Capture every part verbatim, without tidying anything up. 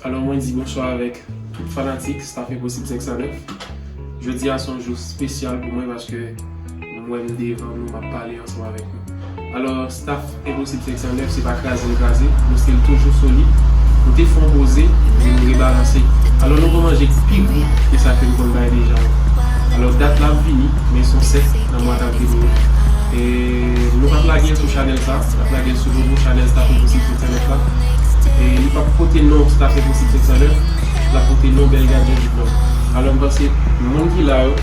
Alò, mwen di bonswa avèk tout fanatik staff Enposib senk san nèf. Jodi a se yon jou espesyal pou mwen paske nou wè m devan nou, m ap pale ansanm avèk nou. Alò, staff Enposib senk san nèf, se pa kraze n kraze, nou still toujou solid. Nou te fè yon poze, men nou rebalanse. Alò, nou pran manje pi gou ke sa ke n konn bay deja yo. Alò, dat la ap vini, men se yon sèt nan mwa k ap vini yo. E nou p ap lage l sou chanèl sa, n ap lage l sou nouvo chanèl staff Enposib senk san nèf la. E li p ap pote non staff Enposib senk san nèf, l ap pote non Belgad Jean Jude Nord. Alò, m panse moun ki la yo,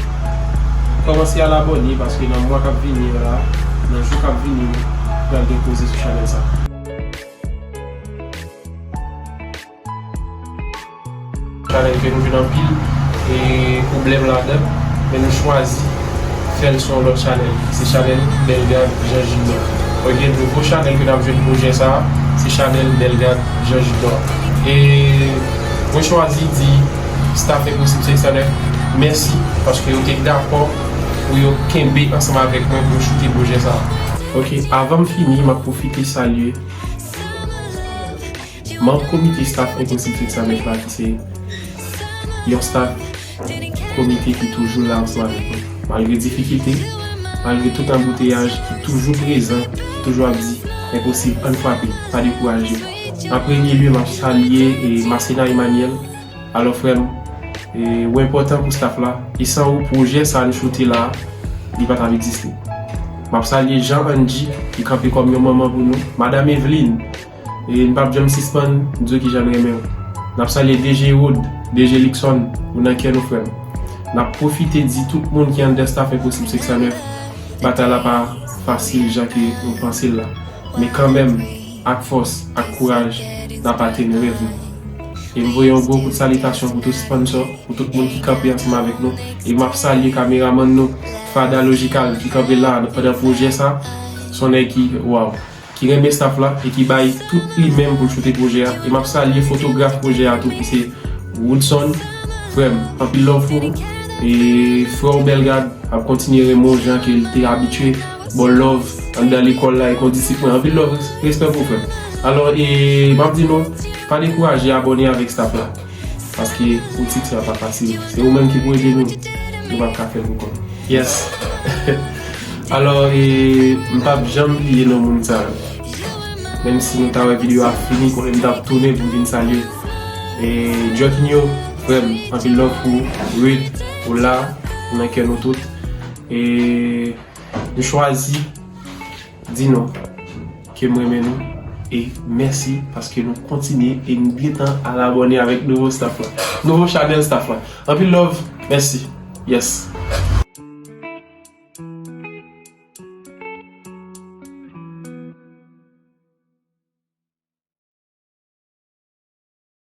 kòmanse al abòne, paske nan mwa k ap vini yo la, nan jou k ap vini yo, pral gen poze sou chanèl sa. Chanèl ke nou jwenn anpil e pwoblèm ladan, men nou chwazi fè l sou yon lòt chanèl. Se chanèl Belgad Jean Jude Nord. Ok, nouvo chanèl ke n ap jwenn pwojè sa a, se chanèl Belgad Jean Jude Nord. E mwen chwazi di staff Enposib senk san nèf mèsi paske yo te dakò pou yo kenbe ansanm avèk mwen pou yo choute pwojè sa a. Ok, avan m fini, m ap pwofite salye manm komite staff Enposib senk san nèf la, ki se yon staff komite ki toujou la ansanm avèk mwen. Malgre difikilte, malgre tout anbouteyaj, ki toujou prezan, ki toujou ap di, Enposib, ann frape, pa dekouraje. An premye lye, m ap salye, e, Masena Emmanuel. Alò, frè m, e, ou enpòtan pou staff la. E san ou, pwojè sa a n choute la, li pa t ap egziste. M ap salye Jean Angie, ki kanpe kòm yon manman pou nou. Madanm Eveline, e n p ap janm sispann di w kijan n renmen w. N ap salye D J Wood, D J Luckson, ou nan kè nou, frè m. N ap pwofite di tout moun ki anndan staff Enposib senk san nèf, batay la pa fasil jan ke nou panse l la. Men kanmenm, ak fòs, ak kouraj, n ap atenn rèv nou. E m voye yon gwo kout salitasyon pou tout sponsò, pou tout moun ki kanpe ansanm avèk nou. E m ap salye kameramann nou, Fada Logical, ki kanpe la pandan pwojè sa. Se yon nèg ki, waw, ki renmen staff la e ki bay tout li menm pou l choute pwojè a. E m ap salye fotograf pwojè a tou, ki se Woodson, frè m, anpil love pou ou. E frè w Belgad ap kontinye renmen w jan ke l te abitye ba w love anndan lekòl la e kondisip mwen. Anpil love, respè pou ou, frè m. Alò, e m ap di nou, pa dekouraje, abòne avèk staff la. Paske politik sa pa fasil. Se ou menm ki pou ede nou. Nou p ap ka fè l pou kont nou. Yes. Alò, e, m p ap janm bliye non moun sa yo. Menm si nou ta wè videyo a fini, konnen m t ap tounen pou m vin salye. E, Joaquinho, frè m, anpil love pou ou. Ruth, ou la, ou nan kè nou tout. E, nou chwazi di nou ke m renmen nou e mèsi paske nou kontinye e n gentan al abòne avèk nouvo staff la. Nouvo chanèl staff la. Anpil love, mèsi. Yes.